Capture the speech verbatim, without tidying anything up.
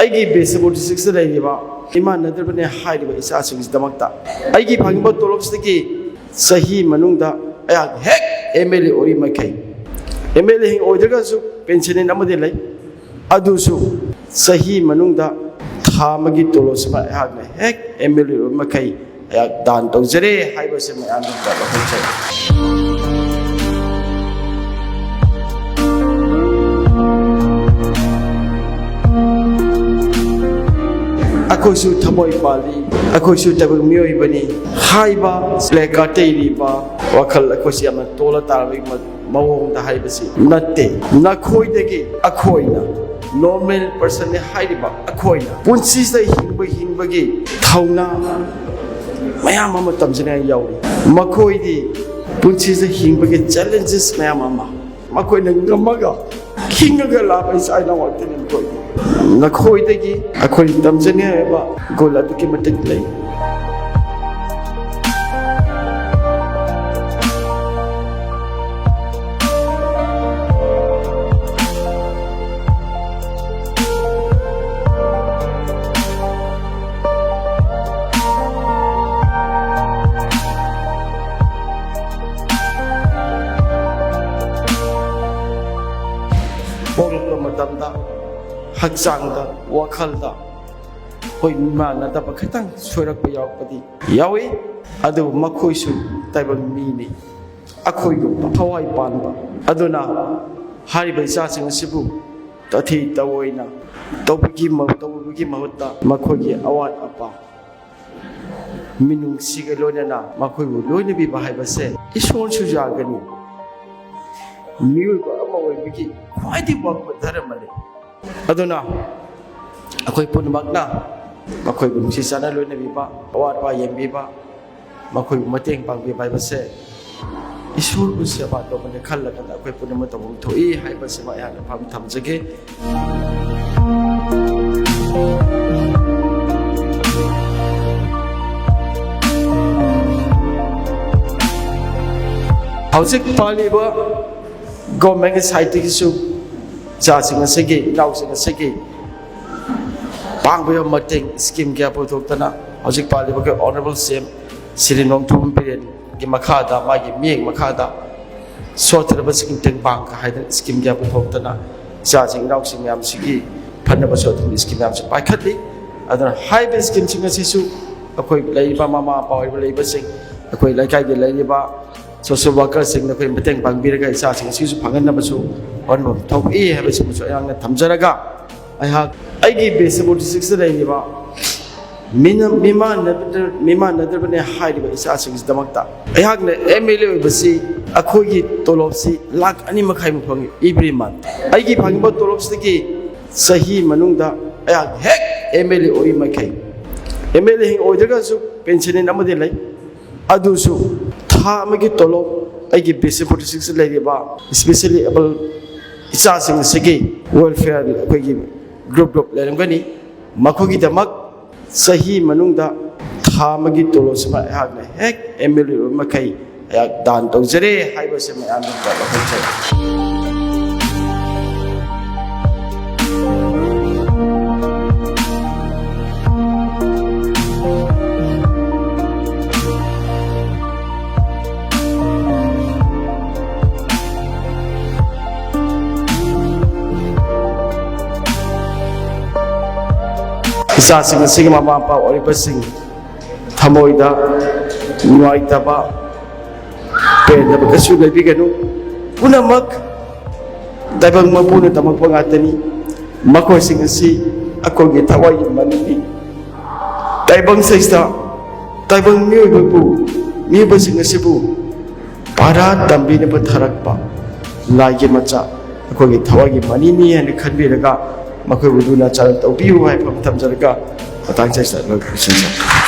ꯑꯩꯒꯤ ꯕꯤꯁꯅꯨꯄꯨꯔ ꯗꯤꯁꯇ꯭ꯔꯤꯛꯁꯤꯗ ꯂꯩꯔꯤꯕ ꯏꯃꯥꯟꯅꯗ꯭ꯔꯕꯅꯦ ꯍꯥꯏꯔꯤꯕ ꯏꯆꯥꯁꯤꯡꯁꯤꯗꯃꯛꯇ ꯑꯩꯒꯤ ꯐꯪꯉꯤꯕ ꯇꯣꯂꯣꯞꯁꯤꯗꯒꯤ ꯆꯍꯤ ꯃꯅꯨꯡꯗ ꯑꯩꯍꯥꯛ ꯍꯦꯛ ꯑꯦꯝ ꯑꯦꯜ ꯑꯦ ꯑꯣꯏꯔꯤ ꯃꯈꯩ, ꯑꯦꯝ ꯑꯦꯜ ꯑꯦ ꯑꯣꯏꯗ꯭ꯔꯒꯁꯨ ꯄꯦꯟꯁꯟ ꯑꯃꯗꯤ ꯂꯩ, ꯑꯗꯨꯁꯨ ꯆꯍꯤ ꯃꯅꯨꯡꯗ ꯊꯥ ꯑꯃꯒꯤ ꯇꯣꯂꯣꯞꯁꯤꯃ ꯑꯩꯍꯥꯛꯅ ꯍꯦꯛ ꯑꯦꯝ ꯑꯦꯜ ꯑꯦ ꯑꯣꯏꯕ ꯃꯈꯩ ꯑꯩꯍꯥꯛ ꯗꯥꯟ ꯇꯧꯖꯔꯦ ꯍꯥꯏꯕꯁꯤ ꯃꯌꯥꯝꯗ ꯋꯥꯐꯝꯁꯦ꯫ ꯑꯩꯈꯣꯏꯁꯨ ꯊꯃꯣꯏ ꯄꯥꯜꯂꯤ, ꯑꯩꯈꯣꯏꯁꯨ ꯇꯥꯏꯕꯪ ꯃꯤꯑꯣꯏꯕꯅꯤ ꯍꯥꯏꯕ ꯄ꯭ꯂꯦ ꯀꯥꯔꯠꯇ ꯏꯔꯤꯕ ꯋꯥꯈꯜ ꯑꯩꯈꯣꯏꯁꯤ ꯌꯥꯝꯅ ꯇꯣꯜꯂ ꯇꯥꯔꯕꯒꯤ ꯃ-, ꯃꯑꯣꯡꯗ ꯍꯥꯏꯕꯁꯤ ꯅꯠꯇꯦ꯫ ꯅꯈꯣꯏꯗꯒꯤ ꯑꯩꯈꯣꯏꯅ, ꯅꯣꯔꯃꯦꯜ ꯄꯔꯁꯟꯅꯤ ꯍꯥꯏꯔꯤꯕ ꯑꯩꯈꯣꯏꯅ ꯄꯨꯟꯁꯤꯁꯤꯗ ꯍꯤꯡꯕ, ꯍꯤꯡꯕꯒꯤ ꯊꯧꯅꯥ ꯃꯌꯥꯝ ꯑꯃ ꯇꯝꯖꯅꯤꯡꯉꯥꯏ ꯌꯥꯎꯔꯤ꯫ ꯃꯈꯣꯏꯗꯤ ꯄꯨꯟꯁꯤꯁꯤꯗ ꯍꯤꯡꯕꯒꯤ ꯆꯦꯂꯦꯟꯖꯦꯁ ꯃꯌꯥꯝ ꯑꯃ ꯃꯈꯣꯏꯅ ꯉꯝꯃꯒ ꯍꯤꯡꯉꯒ ꯂꯥꯛꯄ ꯏꯆꯥ ꯏꯅꯥꯎ ꯉꯥꯛꯇꯅꯤ ꯃꯈꯣꯏꯗꯤ꯫ ꯅꯈꯣꯏꯗꯒꯤ ꯑꯩꯈꯣꯏ ꯇꯝꯖꯅꯤꯡꯉꯥꯏ ꯑꯣꯏꯕ ꯒꯨꯟ ꯑꯗꯨꯛꯀꯤ ꯃꯇꯤꯛ ꯂꯩ꯫ ꯄꯣꯛꯂꯛꯄ ꯃꯇꯝꯗ ꯍꯛꯆꯥꯡꯗ, ꯋꯥꯈꯜꯗ ꯑꯩꯈꯣꯏ ꯃꯤꯃꯥꯟꯅꯗꯕ ꯈꯤꯇꯪ ꯁꯣꯏꯔꯛꯄ ꯌꯥꯎꯔꯛꯄꯗꯤ ꯌꯥꯎꯏ, ꯑꯗꯨꯕꯨ ꯃꯈꯣꯏꯁꯨ ꯇꯥꯏꯕꯪ ꯃꯤꯅꯤ, ꯑꯩꯈꯣꯏꯒꯨꯝꯕ ꯊꯋꯥꯏ ꯄꯥꯟꯕ꯫ ꯑꯗꯨꯅ ꯍꯥꯏꯔꯤꯕ ꯏꯆꯥꯁꯤꯡ ꯑꯁꯤꯕꯨ ꯇꯊꯤ ꯇꯑꯣꯏꯅ ꯇꯧꯕꯒꯤ ꯃ-, ꯇꯧꯕꯒꯤ ꯃꯍꯨꯠꯇ ꯃꯈꯣꯏꯒꯤ ꯑꯋꯥꯠ ꯑꯄꯥ ꯃꯤꯅꯨꯡꯁꯤꯒ ꯂꯣꯏꯅꯅ ꯃꯈꯣꯏꯕꯨ ꯂꯣꯏꯅꯕꯤꯕ ꯍꯥꯏꯕꯁꯦ ꯏꯁꯣꯔꯁꯨ ꯌꯥꯒꯅꯤ꯫ ꯃꯤꯑꯣꯏꯕ ꯑꯃ ꯑꯣꯏꯕꯒꯤ ꯈ꯭ꯋꯥꯏꯗꯒꯤ ꯋꯥꯡꯕ ꯙꯔꯃꯅꯤ꯫ ꯑꯗꯨꯅ ꯑꯩꯈꯣꯏ ꯄꯨꯝꯅꯃꯛꯅ ꯃꯈꯣꯏꯕꯨ ꯅꯨꯡꯁꯤ ꯆꯥꯟꯅ ꯂꯣꯏꯅꯕꯤꯕ, ꯑꯋꯥꯠ ꯑꯄꯥ ꯌꯦꯡꯕꯤꯕ, ꯃꯈꯣꯏꯕꯨ ꯃꯇꯦꯡ ꯄꯥꯡꯕꯤꯕ ꯍꯥꯏꯕꯁꯦ ꯏꯁꯣꯔꯕꯨ ꯁꯦꯕꯥ ꯇꯧꯕꯅꯤ ꯈꯜꯂꯒ ꯑꯩꯈꯣꯏ ꯄꯨꯝꯅꯃꯛ ꯇꯧꯐꯝ ꯊꯣꯛꯏ ꯍꯥꯏꯕꯁꯤꯃ ꯑꯩꯍꯥꯛꯅ ꯐꯝ ꯊꯝꯖꯒꯦ꯫ ꯍꯧꯖꯤꯛ ꯄꯥꯜꯂꯤꯕ ꯒꯣꯔꯃꯦꯟꯒꯤ ꯁꯥꯏꯠꯇꯒꯤꯁꯨ ꯏꯆꯥꯁꯤꯡ ꯑꯁꯤꯒꯤ, ꯏꯅꯥꯎꯁꯤꯡ ꯑꯁꯤꯒꯤ ꯄꯥꯡꯕ ꯌꯥꯕ ꯃꯇꯦꯡ ꯁ꯭ꯀꯤꯝ ꯀꯌꯥ ꯄꯨꯊꯣꯛꯇꯅ ꯍꯧꯖꯤꯛ ꯄꯥꯜꯂꯤꯕ ꯑꯩꯈꯣꯏ ꯑꯣꯅꯔꯦꯕꯜ ꯁꯤ ꯑꯦꯝ ꯁ꯭ꯔꯤ ꯅꯣꯡꯊꯣꯝꯕꯝ ꯕꯤꯔꯦꯟꯒꯤ ꯃꯈꯥꯗ, ꯃꯥꯒꯤ ꯃꯤꯠꯌꯦꯡ ꯃꯈꯥꯗ ꯁꯣꯠꯊꯔꯕꯁꯤꯡ ꯃꯇꯦꯡ ꯄꯥꯡ ꯍꯥꯏꯗꯅ ꯁ꯭ꯀꯤꯝ ꯀꯌꯥ ꯄꯨꯊꯣꯛꯇꯅ ꯏꯆꯥꯁꯤꯡ ꯏꯅꯥꯎꯁꯤꯡ ꯃꯌꯥꯝꯁꯤꯒꯤ ꯐꯅꯕꯁꯨ ꯑꯗꯨꯝ ꯁ꯭ꯀꯤꯝ ꯃꯌꯥꯝꯁꯤ ꯄꯥꯏꯈꯠꯂꯤ꯫ ꯑꯗꯨꯅ ꯍꯥꯏꯔꯤꯕ ꯁ꯭ꯀꯤꯝꯁꯤꯡ ꯑꯁꯤꯁꯨ ꯑꯩꯈꯣꯏ ꯂꯩꯔꯤꯕ ꯃꯃꯥ ꯃꯄꯥ ꯑꯣꯏꯔꯤꯕ ꯂꯩꯕꯁꯤꯡ, ꯑꯩꯈꯣꯏ ꯂꯩꯀꯥꯏꯒꯤ ꯂꯩꯔꯤꯕ ꯁꯣꯁꯤꯌꯦꯜ ꯋꯥꯔꯀꯔꯁꯤꯡꯅ ꯑꯩꯈꯣꯏ ꯃꯇꯦꯡ ꯄꯥꯡꯕꯤꯔꯒ ꯏꯆꯥꯁꯤꯡ ꯑꯁꯤꯁꯨ ꯐꯪꯍꯟꯅꯕꯁꯨ ꯍꯣꯠꯅꯐꯝ ꯊꯣꯛꯏ ꯍꯥꯏꯕꯁꯤꯃꯁꯨ ꯑꯩꯍꯥꯛꯅ ꯊꯝꯖꯔꯒ, ꯑꯩꯍꯥꯛ ꯑꯩꯒꯤ ꯕꯤꯁꯅꯨꯄꯨꯔ ꯗꯤꯁꯇ꯭ꯔꯤꯛꯁꯤꯗ ꯂꯩꯔꯤꯕ ꯃꯤꯅ-, ꯃꯤꯃꯥꯟꯅꯗ꯭ꯔ-, ꯃꯤꯃꯥꯟꯅꯗ꯭ꯔꯕꯅꯦ ꯍꯥꯏꯔꯤꯕ ꯏꯆꯥꯁꯤꯡꯁꯤꯗꯃꯛꯇ ꯑꯩꯍꯥꯛꯅ ꯑꯦꯝ ꯑꯦꯜ ꯑꯦ ꯑꯣꯏꯕꯁꯤ ꯑꯩꯈꯣꯏꯒꯤ ꯇꯣꯂꯣꯞꯁꯤ ꯂꯥꯈ ꯑꯅꯤ ꯃꯈꯥꯏꯃꯨꯛ ꯐꯪꯉꯤ every month꯫ ꯑꯩꯒꯤ ꯐꯪꯉꯤꯕ ꯇꯣꯂꯣꯞꯁꯤꯗꯒꯤ ꯆꯍꯤ ꯃꯅꯨꯡꯗ ꯑꯩꯍꯥꯛ ꯍꯦꯛ ꯑꯦꯝ ꯑꯦꯜ ꯑꯦ ꯑꯣꯏꯔꯤ ꯃꯈꯩ, ꯑꯦꯝ ꯑꯦꯜ ꯑꯦ ꯍꯦꯛ ꯑꯣꯏꯗ꯭ꯔꯒꯁꯨ ꯄꯦꯟꯁꯟ ꯑꯃꯗꯤ ꯂꯩ, ꯑꯗꯨꯁꯨ ꯊꯥ ꯑꯃꯒꯤ ꯇꯣꯂꯣꯞ ꯑꯩꯒꯤ ꯕꯤꯁꯅꯨꯄꯨꯔ ꯗꯤꯁꯇ꯭ꯔꯤꯛꯁꯤꯗ ꯂꯩꯔꯤꯕ ꯏꯁꯄꯤꯁꯦꯜꯂꯤ ꯑꯦꯕꯜ ꯏꯆꯥꯁꯤꯡ ꯑꯁꯤꯒꯤ ꯋꯦꯜꯐꯤꯌꯔ ꯑꯩꯈꯣꯏꯒꯤ ꯒ꯭ꯔꯨꯞ ꯒ꯭ꯔꯨꯞ ꯂꯩꯔꯝꯒꯅꯤ, ꯃꯈꯣꯏꯒꯤꯗꯃꯛ ꯆꯍꯤ ꯃꯅꯨꯡꯗ ꯊꯥ ꯑꯃꯒꯤ ꯇꯣꯂꯣꯞꯁꯤꯃ ꯑꯩꯍꯥꯛꯅ ꯍꯦꯛ ꯑꯦꯝ ꯑꯦꯜ ꯑꯦ ꯑꯣꯏꯕ ꯃꯈꯩ ꯑꯩꯍꯥꯛ ꯗꯥꯟ ꯇꯧꯖꯔꯦ ꯍꯥꯏꯕꯁꯤ ꯃꯌꯥꯝꯗ ꯋꯥꯐꯝ ꯊꯝꯖꯔꯤ꯫ ꯏꯆꯥꯁꯤꯡ ꯑꯁꯤꯒꯤ ꯃꯃꯥ ꯃꯄꯥ ꯑꯣꯏꯔꯤꯕꯁꯤꯡ ꯊꯃꯣꯏꯗ ꯅꯨꯡꯉꯥꯏꯇꯕ, ꯄꯦꯟꯗꯕ ꯀꯩꯁꯨ ꯂꯩꯕꯤꯒꯅꯨ꯫ ꯄꯨꯝꯅꯃꯛ ꯇꯥꯏꯕꯪ ꯃꯄꯨꯅ ꯇꯝꯃꯛꯄ ꯉꯥꯛꯇꯅꯤ꯫ ꯃꯈꯣꯏꯁꯤꯡ ꯑꯁꯤ ꯑꯩꯈꯣꯏꯒꯤ ꯊꯋꯥꯏꯒꯤ ꯃꯅꯤꯅꯤ꯫ ꯇꯥꯏꯕꯪ ꯁꯩꯁꯤꯗ ꯇꯥꯏꯕꯪ ꯃꯤꯑꯣꯏꯕꯕꯨ, ꯃꯤꯑꯣꯏꯕꯁꯤꯡ ꯑꯁꯤꯕꯨ ꯄꯥꯔꯥ ꯇꯝꯕꯤꯅꯕ ꯊꯥꯔꯛꯄ ꯂꯥꯏꯒꯤ ꯃꯆꯥ, ꯑꯩꯈꯣꯏꯒꯤ ꯊꯋꯥꯏꯒꯤ ꯃꯅꯤꯅꯤ ꯍꯥꯏꯅ ꯈꯟꯕꯤꯔꯒ ꯃꯈꯣꯏꯕꯨ ꯂꯨꯅ ꯆꯥꯟꯅ ꯇꯧꯕꯤꯌꯨ ꯍꯥꯏꯕ ꯑꯃ ꯊꯝꯖꯔꯒ ꯃꯇꯥꯡ ꯆꯥꯁꯤꯗ ꯂꯣꯏꯁꯤꯟꯖꯔꯦ꯫